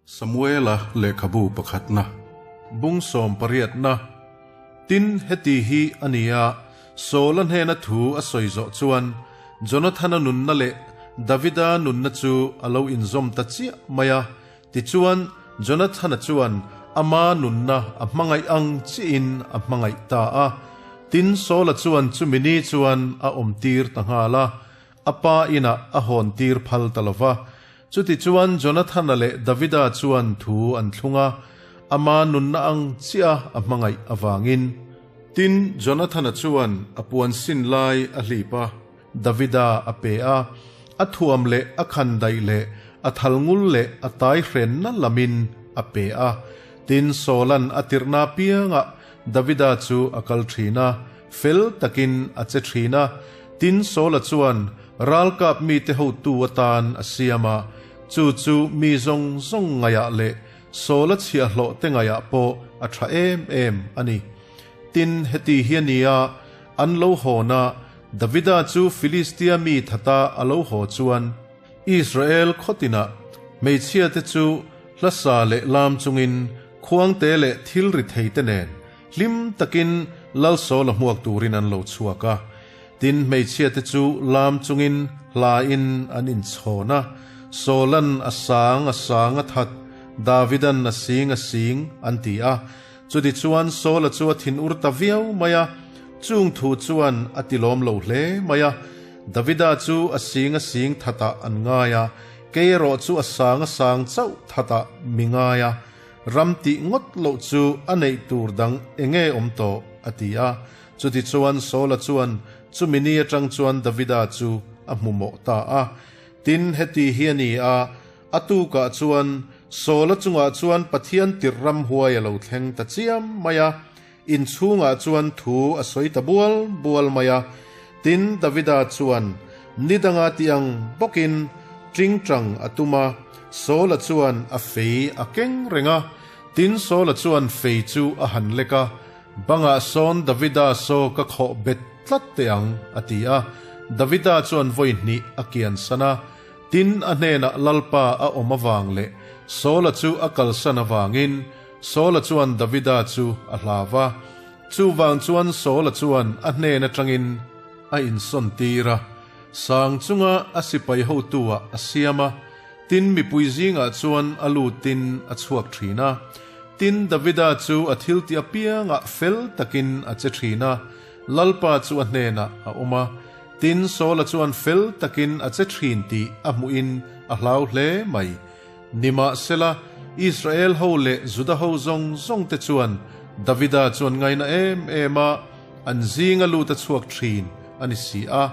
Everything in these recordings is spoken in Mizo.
Samuela lehkhabu pakhatna, bung sawm pariatna, Tin, heti hi a ni a, Saula hnena thu a sawi zawh chuan Jonathana nunna leh Davida nunna chu a lo inzawm ta chiah mai a. Tichuan, Jonathana chuan ama nunna a hmangaih ang chiahin a hmangaih ta a. Tin, Saula chuan chumi ni chuan a awmtir ta nghal a. A pa inah a hawntir phal ta lo va. Chutichuan Jonathana leh Davida chuan thu an thlung a, ama nunna ang chiah a hmangaih avangin. Tin, Jonathana chuan a puan sin lai a hlip a, Davida a pe a, a thuam leh a khandaih leh a thalngul leh a tai hrenna lamin a pe a. Tin, Saula'n a tirhna piangah Davida chu a kal thin a, fel takin a che thin a. Tin, Saula chuan ralkap mite hotu atan a siam a, chu chu mi zawng zawng ngaihah leh Saula chhiahhlawh te ngaihah pawh a tha em em a ni. Tin, heti hi a ni a, an lo hawn a, Davida chu Filistia mi thata a lo haw chuan, Israel khaw tinah hmeichhiate chu hlasa leh lam chungin khuangte leh thil ri theite nen hlim takin Lal Saula hmuak turin an lo chhuak a. Tin, hmeichhiate chu lam chungin hlain an inchhawn a, Saula'n a sang a sang a that, Davida'n a sing a sing, an ti a. Chutichuan Saula chu a thinur ta viau mai a, chung thu chuan a tilawm lo hle mai a. Davida chu a sing a sing thatah an ngai a, kei erawh chu a sang a sang chauh thatah mi ngai a, ram tih ngawt loh chu a neih tur dang enge awm tawh, a ti a. Chutichuan Saula chuan chumi ni atang chuan Davida chu a hmu mawh ta a. Tin, heti hi a ni a, a tukah chuan Saula chungah chuan Pathian tirh ramhuai a lo thleng ta chiam mai a, inchhungah chuan thu a sawi ta bual bual mai a. Tin, Davida chuan ni danga ti ang bawkin tingtang a tum a, Saula chuan a fei a keng reng a. Tin, Saula chuan fei chu a han lek a, Bangah sawn Davida saw ka khawh bet tlat teh ang, a ti a. Davida chuan vawi hnih a kian san a. Tin, a hnenah Lalpa a awm avang leh Saula chu a kalsan avangin Saula chuan Davida chu a hlau a. Chuvang chuan Saula chuan a hnen atangin a insawn tir a, sang chunga a sipai hotu-ah a siam a. Tin, mipui zingah chuan a lutin a chhuak thin a. Tin, Davida chu a thiltih apiangah fel takin a che thin a, Lalpa chu a hnenah a awm a. Tin, Saula chuan fel takin a che thin tih a hmuhin a hlau hle mai. Nimahsela, Israel ho leh Juda ho zawng zawng te chuan Davida chu an ngaina em em a, an zinga lut a chhuak thin a ni si a.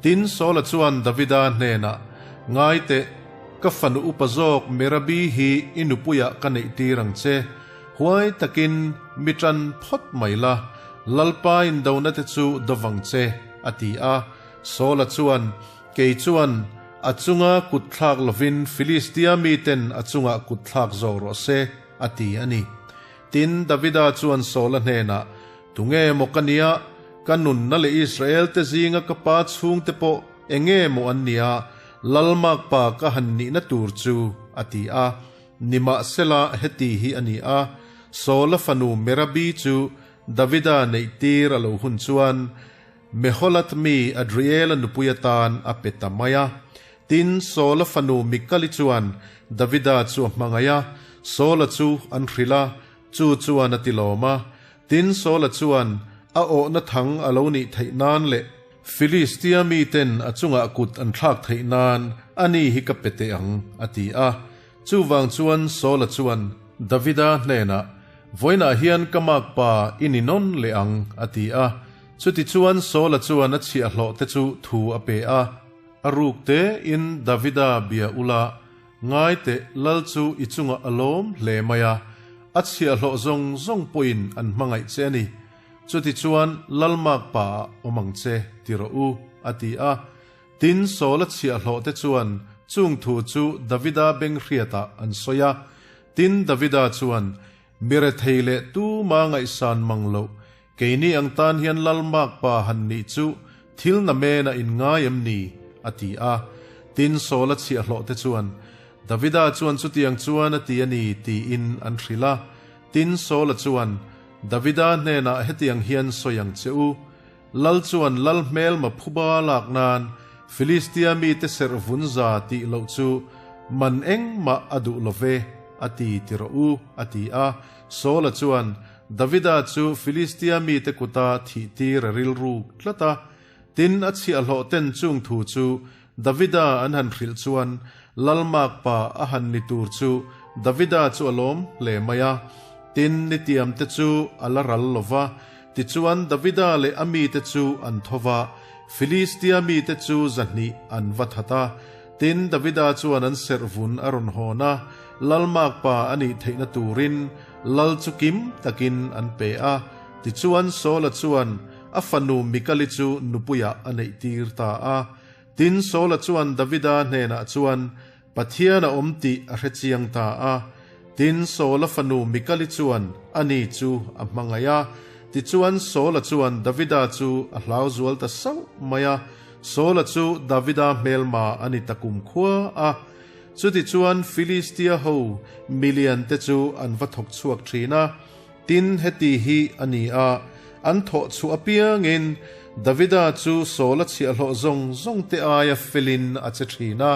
Tin, Saula chuan Davida hnenah, Ngai teh, ka fanu upa zawk Merabi hi i nupuiah ka neih tir ang che. Huai takin mi ṭan phawt mai la, Lalpa indona te chu dawvang che, a ti a. Saula chuan, Kei chuan a chunga kut thlak lovin Filistia miten a chungah kut thlak zawk rawh se, a ti a ni. Tin, Davida chuan Saula hnenah, Tunge maw ka nia? Ka nunna leh Israel te zinga ka pa chhungte pawh enge maw an nia, Lalmakpa ka han nihna tur chu, a ti a. Nimahsela heti hi a ni a, Saula fanu Merabi chu Davida neih tir a lo hun chuan Meholath mi Adriela nupui atan a pe ta mai a. Tin, Saula fanu Mikali chuan Davida chu a hmangaih a, Saula chu an hrilh a, Chu chuan a ti lawm a, tin Saula chuan a awhna thang a lo nih theih nan leh Filistia miten a chungah kut an thlak theih nan a ni hi ka pe teh ang, a ti a. Chuvang chuan Saula chuan Davida hnenah, Vawiinah hian ka makpa i ni nawn leh ang, a ti a. Chutichuan Saula chuan a chhiahhlawhte chu thu a pe a, A ruk tein Davida bia ula, Ngai teh, Lal chu i chungah a lawm hle mai a, a chhiahhlawh zawng zawng pawhin an hmangaih che a ni. Chutichuan Lalmak pa ah awm ang che, ti rawh u, a ti a. Tin, Saula chhiahhlawh te chuan chung thu chu Davida benghriatah an sawi a. Tin, Davida chuan, Mi rethei leh tuma ngaihsan mang loh, keini ang tan hian Lalmak pa han nih chu thil na mena in ngai em ni? a ti a. Tin, Saula chhiahhlawh te chuan, Davida chuan chutiang chuan a ti a ni, tiin an hrilh a. Tin, Saula chuan, Davida hnenah hetiang hian sawi ang che u, Lal chuan lal hmelma phuba lak nan Filistia mite serh vun za tih loh chu man engmah a duh lo ve, a ti ti rawh u, a ti a. Saula chuan Davida chu Filistia mite kuta thih tir a rilruk tlat a. Tin, a chhiahhlawh ten chung thu chu Davida an han hrilh chuan lal makpa a han ni tur chu Davida chu a lawm hle mai a. Tin, nitiam te chu a la ral lo va. Tichuan Davida leh a mite chu an tho va, Filistia mite chu zahnih an va that a. Tin, Davida chuan an serh vun a rawn hawn a, lal makpa a nih theihna turin lal chu kim takin an pe a. Tichuan Saula chuan a fanu Mikali chu nupuiah a neihtir ta a. Tin, Saula chuan Davida hnenah chuan, Pathian a awm tih a hre chiang ta a. Tin, Saula fanu Mikali chuan ani chu a hmangaih a. Tichuan, Saula chuan Davida chu a hlau zual ta sauh mai a. Saula chu Davida hmelma a ni ta kumkhua a. Chutichuan, Filistia ho milian te chu an va thawk chhuak thin a. Tin, heti hi a ni a, an thawh chhuah apiangin Davida chu Saula chhiahhlawh zawng zawng te aia felin a che thin a,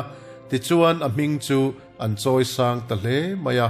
tichuan a hming chu an chawi sang ta hle mai a.